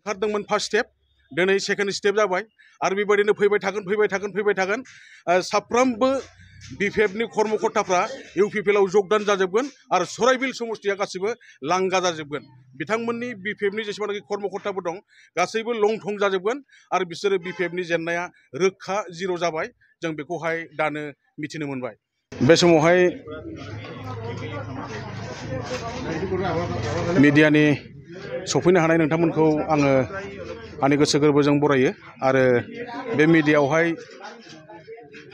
ओंखारदोंमोन first step दिनै second step जाबाय आरो बेबायदिनो फैबाय थागोन साफ्रोमबो बिपिएफनि कर्मकर्ताफ्रा इउपिपिएलआव जगदान जाजोबगोन आरो सराइबिल समस्तिया गासैबो लांगा जाजोबगोन बिथांमोननि बिपिएफनि जेसेबांनाखि कर्मकर्ताफोर दं गासैबो लं थं जाजोबगोन आरो बिसोरो बिपिएफनि जेननाया रोखा जिर' जाबाय जों बेखौहाय दानो मिथिनो मोनबाय बे समावहाय मिडियानि सफैनो हानाय नोंथांमोनखौ आङो आंनि गोसो गोरबोजों बरायो आरो बे मिडियायावहाय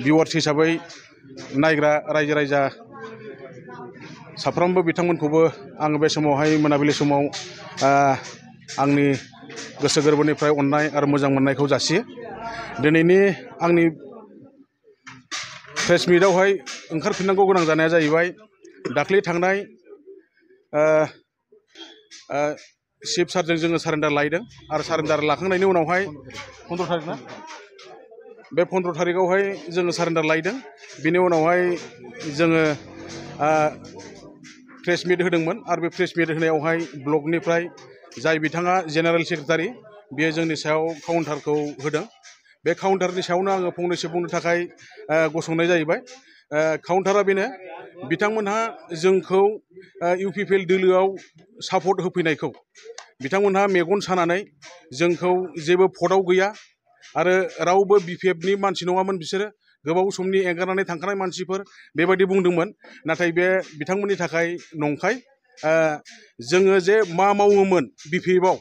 भिउवार्स हिसाबै नायग्रा रायजो राजा साफ्रोमबो बिथांमोनखौबो आङो बे समावहाय मोनाबिलि समाव आंनि गोसो गोरबोनिफ्राय अननाय आरो मोजां मोननायखौ जासियो दिनैनि आंनि प्रेस मिटआवहाय ओंखारफिननांगौ गोनां जानाया जाहैबाय दाख्लै थांनाय चिफ सारजों जोङो सारेन्डार लायदों आरो सारेन्डार लाखांनायनि उनावहाय 15 थारिख ना बे 15 थारिखआवहाय जोङो सारेन्डार लायदों बिनि उनावहाय जोङो प्रेस मिट होदोंमोन आरो बे प्रेस मिट होनायावहाय ब्लकनिफ्राय जाय बिथाङा जेनेरेल सेक्रेटारि बियो जोंनि सायाव काउन्टारखौ होदों बे काउन्टारनि सायावनो आङो फंनैसो बुंनो थाखाय गसंनाय जाहैबाय काउन्टारा बेनो बिथांमोनहा जोंखौ इउपिपिएल दोलोआव सापर्ट होफैनायखौ बिथांमोनहा मेगन सानानै जोंखौ जेबो भटआव गैया आरो रावबो बिपिएफनि मानसि नङामोन बिसोरो गोबाव समनि एंगारनानै थांखानाय मानसिफोर बेबायदि बुंदोंमोन नाथाय बे बिथांमोननि थाखाय नंखाय जोङो जे मा मावोमोन बिपिएफआव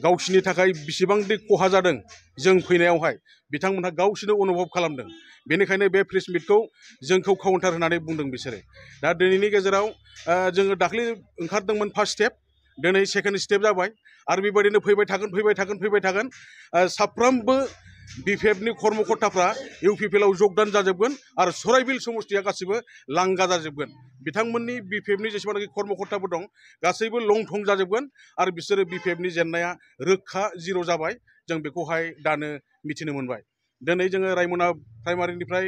गावसिनि थाखाय बेसेबांदि खहा जादों जों फैनायावहाय बिथांमोनहा गावसोरनो अनुभब खालामदों बेनिखायनो बे प्रेस मिटखौ जोंखौ काउन्टार होनानै बुंदों बिसोरो दा दिनैनि गेजेराव जोङो दाख्लै ओंखारदोंमोन फार्स्ट स्टेप दिनै सेकेन्ड स्टेप जाबाय आरो बेबायदिनो फैबाय थागोन साफ्रोमबो बिपिएफनि कर्मकर्ताफ्रा इउपिपिएलआव जगदान जाजोबगोन आरो सराइबिल समस्तिया गासैबो लांगा जाजोबगोन बिथांमोननि बिपिएफनि जेसेबांनाखि कर्मकर्ताफोर दं गासैबो लं थं जाजोबगोन आरो बिसोरो बिपिएफनि जेननाया रोखा जिर' जाबाय जों बेखौहाय दानो मिथिनो मोनबाय दिनै जोङो रायमना प्राइमारिनिफ्राय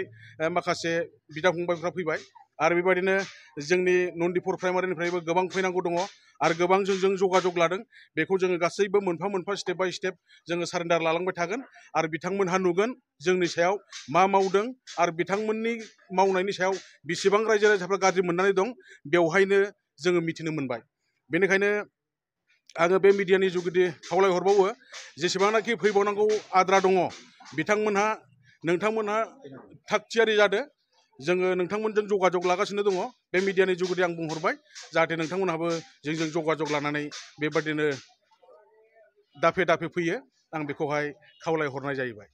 माखासे बिदा फंबायफ्रा फैबाय आरो बेबायदिनो जोंनि नन्दिपुर प्राइमारिनिफ्रायबो गोबां फैनांगौ दङ आरो गोबां जों जगाजग लादों बेखौ जोङो गासैबो मोनफा स्टेप बाय स्टेप जोङो सारेन्डार लालांबाय थागोन आरो बिथांमोनहा नुगोन जोंनि सायाव मा मावदों आरो बिथांमोननि मावनायनि सायाव बेसेबां रायजो राजाफ्रा गाज्रि मोननानै दं बेवहायनो जोङो मिथिनो मोनबाय बेनिखायनो आङो बे मिडियानि जुगिदि खावलायहरबावो जेसेबांनाखि फैबावनांगौ आद्रा दङ नोंथांमोनहा थागथियारि जादो जोङो नोंथांमोनजों जगाजग लागासिनो दङ बे मिडियानि जुगिदि आं बुंहरबाय जाहाथे नोंथांमोनहाबो जोंजों जगाजग लानानै बेबादिनो दाफे फैयो आं बेखौहाय खावलायहरनाय जाहैबाय